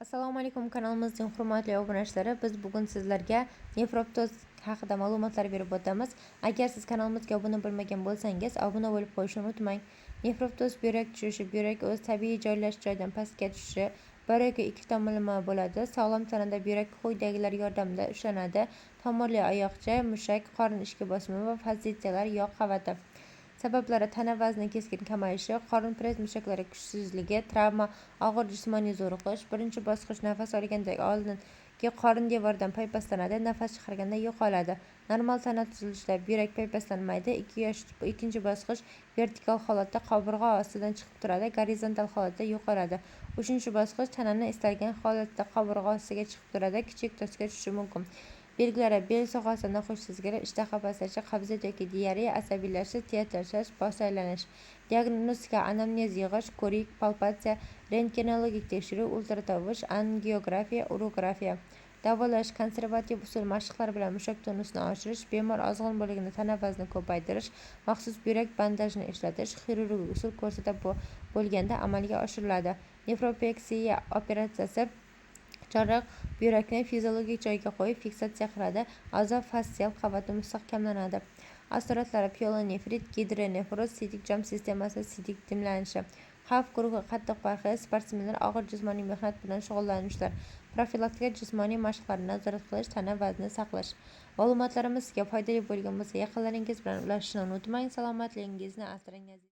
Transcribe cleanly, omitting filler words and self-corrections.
Assalomu alaykum, kanalimizning hurmatli obunachilari. Biz bugun sizlarga nefroptoz haqida ma'lumotlar berib o'tamiz. Agar siz kanalimizga obuna bo'lmagan bo'lsangiz, obuna bo'lib qo'yishni unutmang. Nefroptoz buyrak tushishi, buyrak o'z tabiiy joylashish joyidan pastga tushishi, bir yoki ikki tomonlama bo'ladi. Sog'lom tanada buyrak quyidagilar yordamida ushlanadi: tomirli oyoqcha, mushak, qorin ichki bosimi va fastsiyalar, yog' qavati. Sabablari: tana vazni keskin kamayishi, qorin press mushaklari kuchsizligi, travma, og'ir jismoniy zo'riqish. Birinchi bosqich: nafas olganda oldingi qorin devoridan paypaslanadi, nafas chiqarganda yo'qoladi. Normal tana tuzilishida buyrak paypaslanmaydi. Ikkinchi bosqich: vertikal holatda qoburg'a ostidan chiqib turadi, gorizontal holatda yo'qoladi. Uchinchi bosqich: tanani istalgan holatda qoburg'a ostiga chiqib turadi, kichik tozga tushishi mumkin. Belgilari: bel sohasida noxush sezgilar, ishtaha pasayishi, qabziyat yoki diareya, asabiylashish, tez charchash, bosh aylanish. Diagnostika: anamnez yig'ish, ko'rik, palpatsiya, rentgenologik tekshiruv, ultratovush, angiografiya, urografiya. Davolash: konservativ usul, mashqlar bilan mushak tonusini oshirish, bemor ozg'in bo'lganda tana vaznini ko'paytirish, maxsus buyrak bandajini ishlatish, xirurgik usul ko'rsatma bo'lganda amalga oshiriladi. Nefropeksiya operatsiyasi: jarroh buyrakni fiziologik joyiga qo'yib, fiksatsiya qiladi, a'zo fassial qavati mustahkamlanadi. Asoratlari: piyelonefrit, gidronefroz, siydik jom sistemasida siydik dimlanishi. Xavf guruhi: qattiq parhez, sportsmenlar, og'ir jismoniy mehnat bilan shug'ullanuvchilar. Profilaktika: jismoniy mashqlarni nazorat qilish, tana vaznini saqlash. Ma'lumotlarimiz sizga foydali bo'lgan bo'lsa, yaqinlaringiz bilan ulashishni unutmang. Salomatligingizni asrang, aziz.